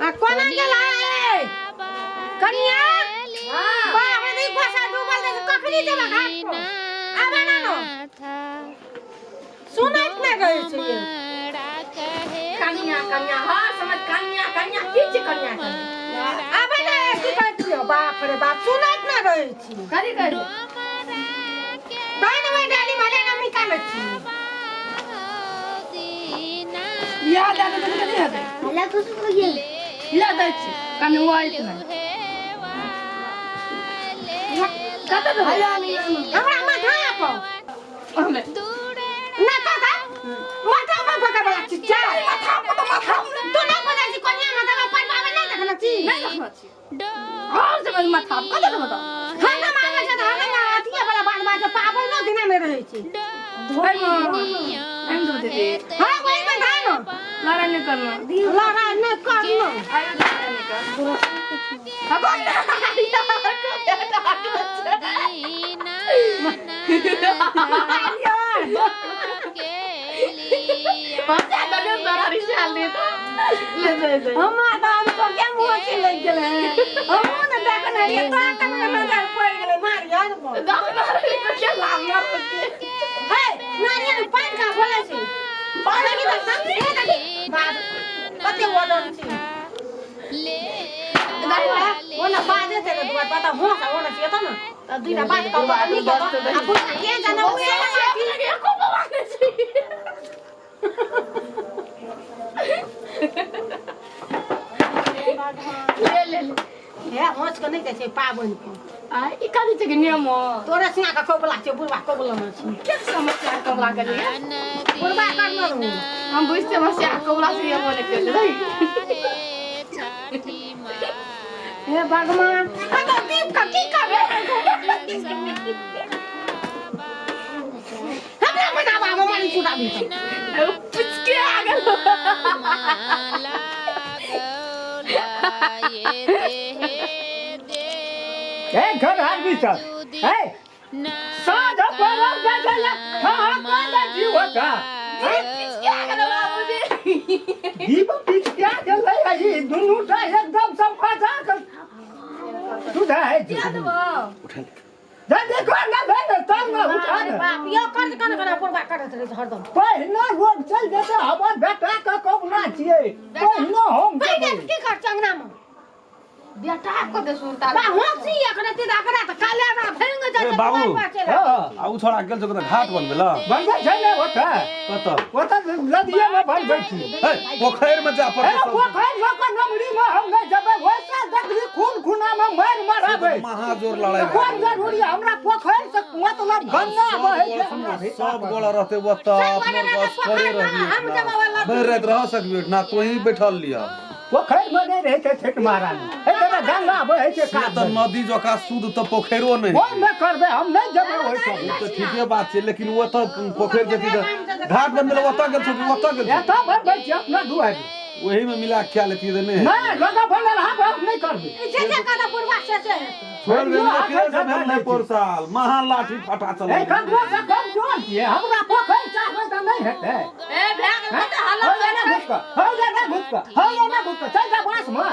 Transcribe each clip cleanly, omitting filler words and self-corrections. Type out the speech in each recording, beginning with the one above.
आ कोना गेला ए कनिया बाप रे ई गोसा डूबल रहै छै, कखनी जेबा घाट पर आबे ना न सुनैत नहि रहै छै ये। कनिया कनिया हर समय कनिया कनिया की छै कनिया कनिया आबे ने की कहै छियै बाप रे बाप सुनैत नहि रहै छी कथी कहै छै? दाइन में डाली मले ना निकालै छी इएह दए देतै तऽ कथी हेतै इएह दै छी कनि ओहि नहि कतऽ देबै हमरा माथा पर ओहिमे ना तो का माथा पर पकड़ वाला छी चाल माथा पर तऽ माथा तू ना बजा छी कनिया माथा पर पड़बावे नहीं देखना छी नहि देखने छी हर जगह माथा पर कतऽ देबै तऽ हरदम आबै छै तऽ हरदम अथिये वाला बात बात पाबनो दिना नहि रहै छै ओहिमे ओहिमे देबै दीदी हाँ वही में धान लड़ाइ नहि करना लड़ाइ नहि करनो आयो लड़ाइ नहि कर भगवान हमरा तऽ हम तो के मुँह से लागि गेलै हमहूँ ने देखने रहियै तोरा कने नजर पड़ि गेलै नारियल पर हे नारियल पानि का बोलै छै देखी तऽ हे देखी बाप कते वजन छै ओना बाजे छै ने दुआर पता होश ओना छै एतऽ ने तऽ दुईटा बात कहू तऽ नीक हेतौ आ बुढ़ा के जाने ओ हे होश के नहि जाइ छै पाबनि के तोरे सिंहा के कबुला छै बुढ़बा कबुला नहि छै बुढ़बा करने रहू हम बुझते समस्या कबला से ये बोले के रही हे भगवान कतौ दीप के की करबै हमरा मनावा हम मारी छुटाबी पुचके आ गेल ए घर आदमी सब ए साँझ पड़ल बैठल हाँ कोन जीव होता पुचके आ गेल बाबूजी दीप पिचकिया गेलै आ ई दुनू टा एकदम सब फंसा के सुधा है जी जल्दी कर ना भेल तब ना उठा अरे ने बाप यो कर्ज कन कन पुरबा करैत रहै छै हरदम पहिना लोग चल जेतै हमर बेटा के कबुला छियै पहिना हम पहिने जेबै की कर चंगना में बेटा को दे सुनता बा होसी एकरा ते एकरा त काले ना भंग जाइ ए, छै बाबू। दुआर पर चलि आबै। हाँ आ उ छोड़ा गेल छौ कतऽ घाट बनबै लए बनबै छै ने ओतऽ कतऽ ओतऽ नदिये मे बनबै छी हे पोखरि मे जा ए पड़तै सब पोखरि लऽ कऽ नमरी मे हम नहि जेबै ओइसे देखली खून खुना मे मारि मराबै महाजोर लड़ाइ भए कोन जरूरी हमरा पोखरि से मतलब गंगा बहै छै हमरा सब गोला रहते ओतऽ सब अपनो गोला रहतै, बस करे पोखरि रहबी हम जब अबै भरि राति रह सकबी ना तोही बैठल लिह पोखरि मे नहि रहै छै छठि महारानी हे तोरा गंगा बहै छै से कात तऽ मे। नदी जकाँ शुद्ध तऽ पोखरिओ नहि ओहिमे करबै हम नहि जेबै ओहि सब ओ तऽ ठीके बात छै लेकिन ओतऽ पोखरि जेती तऽ घाट बनबै लए ओतऽ गेल छौ कि ओतऽ गेल छौ एतऽ बनबै छियै अपना दुआरि ओही मे मिला के खा लेती तऽ नहि नहि लोग बनल हम हम नहि करबै जे जे कहता बुढ़बा से से हेतै। छोड़ देलियै अकेले से भेल नहि पोर साल महा लाठी फटा चल एहि ककरो से कमजोर छियै हमरा पोखरि चाहबै तऽ नहि हेतै ए भए गेल कते हल्ला हो जा ना घुस कऽ हो जा ना घुस कऽ हो जा ना घुस कऽ चल जा बाँस मे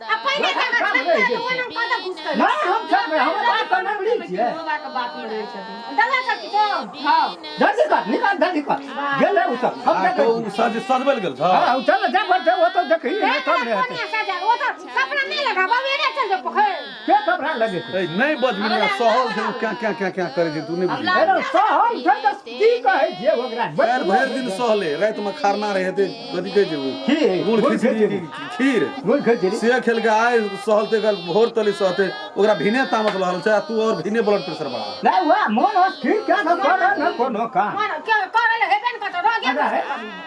आ पहिने जगह छठि तऽ ओना कतऽ घुस कऽ नहि हम छोड़बै हमर बात तऽ नमरी छियै बाबा के बात में रहै छथिन दादा सब किछो हां जल्दी कर निकाल जल्दी कर गेलै ओ सब हम देखै छी। सज सजबल गेल छ हँ चल जा बच्चा ओ तऽ देखही ने तब ने हेतै कोनिया सजा ओ तऽ कपड़ा नहि लगाबऽ एने चल जो पोखरि के कपड़ा लगेतै ए नहि बजबी ने सहल छै क्या क्या क्या क्या करै छै तू नहि बुझली अरे सहल छै तऽ की कहै छियै ओकरा भरि भरि दिन सहले राति में खरना रहे हेतै कथी कहै छै ओ? खीर गुड़ खिचड़ी खीर गुड़ खिचड़ी से खेल के आइ सहलते कल भोर तली सहते ओकरा भिने तामस रहल छै आ तू और भिने ब्लड प्रेशर बढ़ा नहि वएह मोन अस्थिर क्या न करे न कोनो काम मन के करल हेबे ने करतौ रह गेल अरे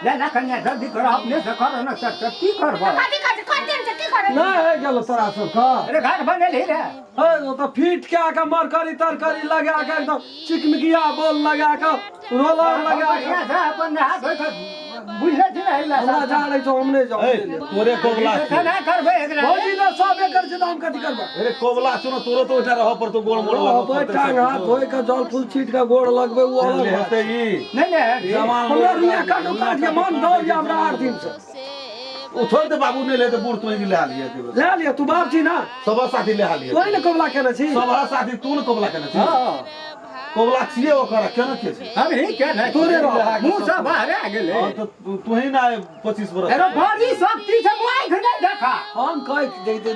ले ना कन्या जल्दी करो अपने से करो ना सर सर की करबो कथी कथी करते ने की करे नहि होइ गेल तोरा सबके अरे घाट बनेलही रे हे ओ तऽ फीट के आके मरकरी तरकरी लगा के एकदम चिकमिकिया बोल लगा के रोलर लगा के बढ़िया से अपन नहा धोइ के बुझले छी ने एहिला हमरा जा लै छौ हम नहि जाउ ए तोरे कोबला से छौ केना करबै एकरा भौजी ने सब एकर छै तऽ हम कथी करबै अरे कोबला छौ ने तोरो तो ओहिठा रहऽ पड़तौ गोड़ मोड़ लगऽ रहबै पड़तै टांग हाथ धोइ के जल फूल छीट के गोड़ लगबै ओ अलग बात। हेतै ई नहि नहि जवान हमरा लोग रुइया काटो काट के मन दौड़ या हमरा 8 दिन से ओ थोड़ दे बाबू नहीं ले तो बूढ़ तू ही ले लिया के ले लिया तू बाप छी ना सब साथी ले लिया तू ही ने कबला केने छी सब साथी तू ने कबला केने छी हां कबला छिए ओकरा केना के छै हम ही के नहीं तोरे रह। मुंह से बाहर आ गेलै हां तो तू ही ना 25 बरस अरे बड़ी शक्ति से मुआइ नहीं देखा हम कह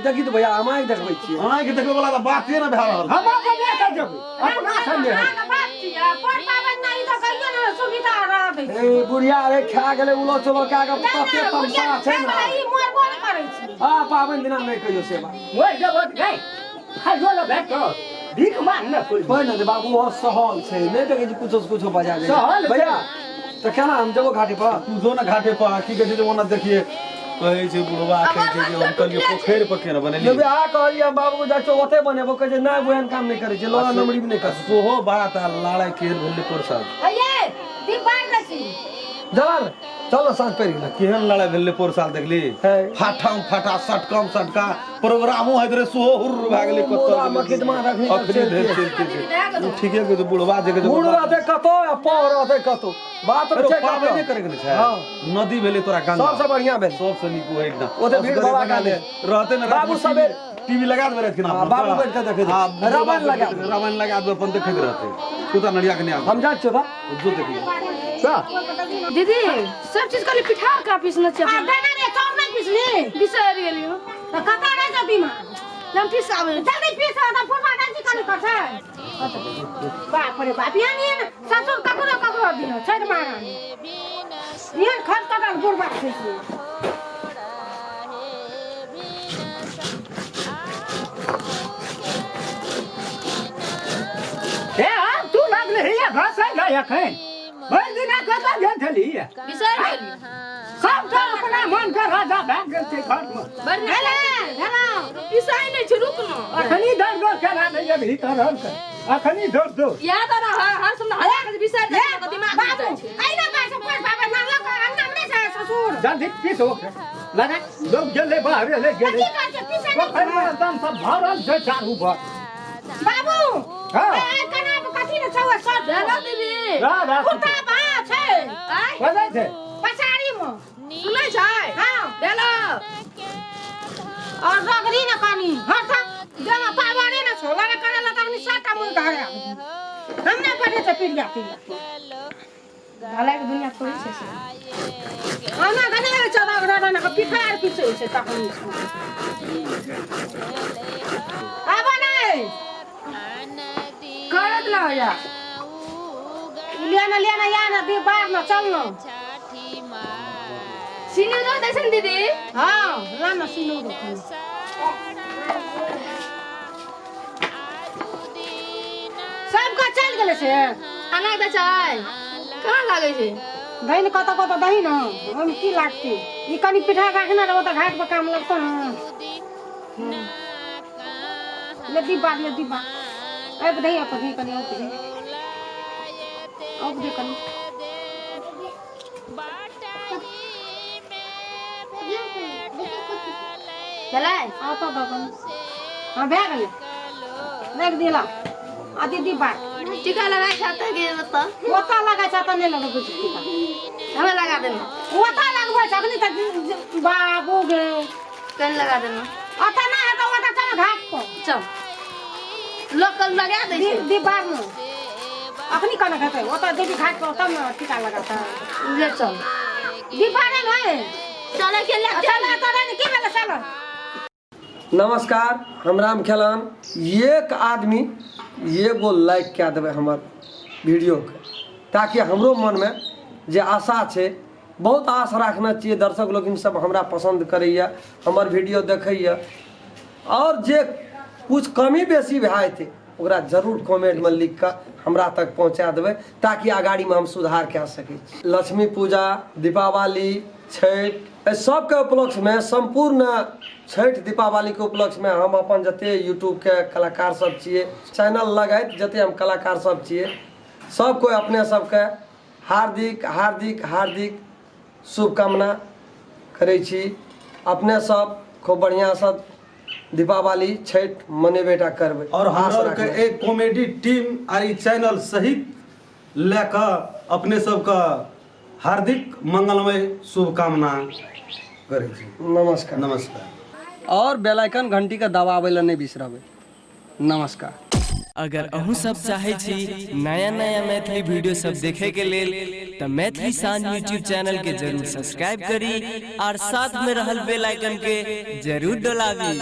देखी तो भैया हम आँखि देखबै छियै आँखि देखबै वाला तऽ बाते ना भए रहल हम अपन ले जेबै अपना संगे अहाँ बाप छियै पर पाबनि नहि तऽ कहियो ने सुविधा रहबै ए बुढ़िया रे खा गेलै उलो चलो खा के तते तमसा छै ने ई मोर बोल करै छी हां पाबनि दिना नहि कहियो सेवा मोर जेबो गई खाइयो ल बैठो भीख मांग न कोई कोई ना बाबू ओ सहल छै नहि देखै छी कुछो से कुछो बजा जाइ सहल छै। भैया तऽ केना हम जेबो घाटे पर तू जो ना घाटे पर की कहै छै जे ओना देखिए कहै छै बुढ़वा कहै छै जे हम कहलिए पोखरि पर केना बनेलियै लेबे आ कहलियै हम बाबू जाइ छौ ओते बनेबो कहै छै नहि ओहन काम नहि करै छै लोड़ा नमरी भी नहि करै सोहो बात आ लड़ाई केहन भेलै परसाद अये दीप बार दै छी जला ने चल साँझ पड़ि गेलै केहन लड़ाई भेलै परसाद देखली है। फाटम फाटा सटकम सटका प्रोग्रामो होइत रहे सोहो हुर्र भए गेलै कतऽ मुदा मकिदमा रखनी अखनी धरि चलिते छै ठीके कहै छै बुढ़वा जे कहै छै बूढ़ रहतै कतौ आ पौ रहतै कतौ बात अरे छै पाबनि कतौ। करे के ने छै हाँ। नदी भेलै तोरा गंगा सबसँ बढ़िआँ भेलै सबसँ नीक ओ एकदम ओते भीड़ असगरे भड़ाका बना ले। नहि। रहते ने बाबू सबेर- टीवी लगा देबै राति के हाँ, बाबू बैठ के देखैत हाँ, रहै। रामायण लगा देबै। रामायण लगा देबै अपन देखैत रहते कुत्ता नड़िया के नहि आबै हम जाइ छियौ तऽ जो देखिए दीदी सब चीज कहली पिठार का पीसना आ चाहिए दाना रे चाउर नहि पिसली बिसरि गेलियो तऽ कतऽ रहै छौ दिमाग हम पिसाबै जल्दी पीस तऽ फुलबा डांसी कनी करछै बाप रे बाप एहन एहन ससुर ककरो ककरो दियौ छठि महारानी एहन खट कटल बुढ़बा छै से ए हम तू लागले हे घसै ल एखन भरि दिना कतऽ गेल छली बिसरि गेलियो सब तऽ अपना मन के राजा भए गेल छै घर मे बड़ भेलै भेलौ पिसाइ नहि छै रुक न अखनी दर्द दौड़ केना नहि जेबही भीतर रहल अखनी दौड़ दौड़ याद आ रहा हर समय हरा के बिसरि जाइ छै दिमाग में बाबू जाइ छै अइना पास पर बाबा नाम लऽ कऽ अंगना मे नहि छै ससुर जल्दी पीस हो लगा लोग गेलै बाहर ले गेलै की कर छै पीसै नहि पोखरि मे एकदम सब भरल छै चारू भर बाबू हाँ। ए कना पर कथी ने छौ सब दादा दीदी रा रा कुर्ता बा छै आय बजै छै पछाड़ी मे सुनै छै हाँ हेलो और रगड़ी न कनी हर था जेना पावरे न छौ लड़े करे ला तखनी सातटा मुँह घर हम नहि पढ़े छै पीरिया पीरिया भलाई के दुनिया थोड़ी छै से हमरा गने छै रगड़ा न पिठार पीसै छै तखनी आब नहि करत ना होया लिया न लिया न या न दी बार न चल न सीने दो दै छै ने दीदी हाँ ला न सिनो दो सबके चलि गेलै से अना दै छै कहाँ लागै छै दही ने कतऽ कतऽ दही न ओहिमे की लागतै ई कनि पिठा राखने रहबो तऽ घाट पर काम लगतौ न ले डिब्बा ले डिब्बा आबि दही अपन दही कनि औप दही औप दे कनि भेलै औतो दऽ कनि हाँ भए गेलै राखि दिला आ दीदी बात टीका लगाइ छै तऽ के ओतऽ ओतऽ लगै छै तऽ नहि लगबै छै टीका हमे लगा देना ओतऽ लगबै छै अखनी तक बाबू गे कनि लगा देना ओतऽ नहि हेतौ ओतऽ चल घाट पर चल लोक कल लगा दै छै दीवार मे अखनी कना हेतै ओतऽ देवी घाट पर तब ने टीका लगाता ले चल दीवारे नहि चले के ले चल एतऽ रहै ने की भेलै चल नमस्कार हम राम खेलान एक आदमी एगो लाइक कए देबै हमर वीडियोके ताकि हमरो मनमे जे आशा छै बहुत आश राखने छियै दर्शक लोकिन सब हमरा पसन्द करैए हमर वीडियो देखैए आओर जे कुछ कमी बेसी भए जेतै ओकरा जरूर कमेंटमे लिख कऽ हमरा तक पहुँचा देबै ताकि अगाड़ीमे हम सुधार कए सकै छी लक्ष्मी पूजा दीपावली छठि एहि सबके उपलक्ष्यमे सम्पूर्ण छठि दीपावलीके उपलक्ष्यमे हम अपन जते यूट्यूबके कलाकार सब छियै चैनल लगैत जते हम कलाकार सब छियै सब कोइ अपने सबके हार्दिक हार्दिक हार्दिक शुभकामना करै छी अपने सब खूब बढ़िआँसँ दीपावली छठि मनेबे टा करबै और आश हमरा के राखबै। एक कॉमेडी टीम आ ई चैनल सहित लए कऽ अपने सबके हार्दिक मंगलमय शुभकामना। करै छी। नमस्कार। नमस्कार। और बेल आइकन घंटी के दबाबै लए नहि बिसरबै। नमस्कार। अगर अहूँ सब चाहै छी नया नया मैथिली वीडियो सब देखे के लेल तऽ मैथिली शान यूट्यूब चैनल के जरूर सब्सक्राइब करी और साथ में रहल बेल आइकन के जरूर डोलाबी।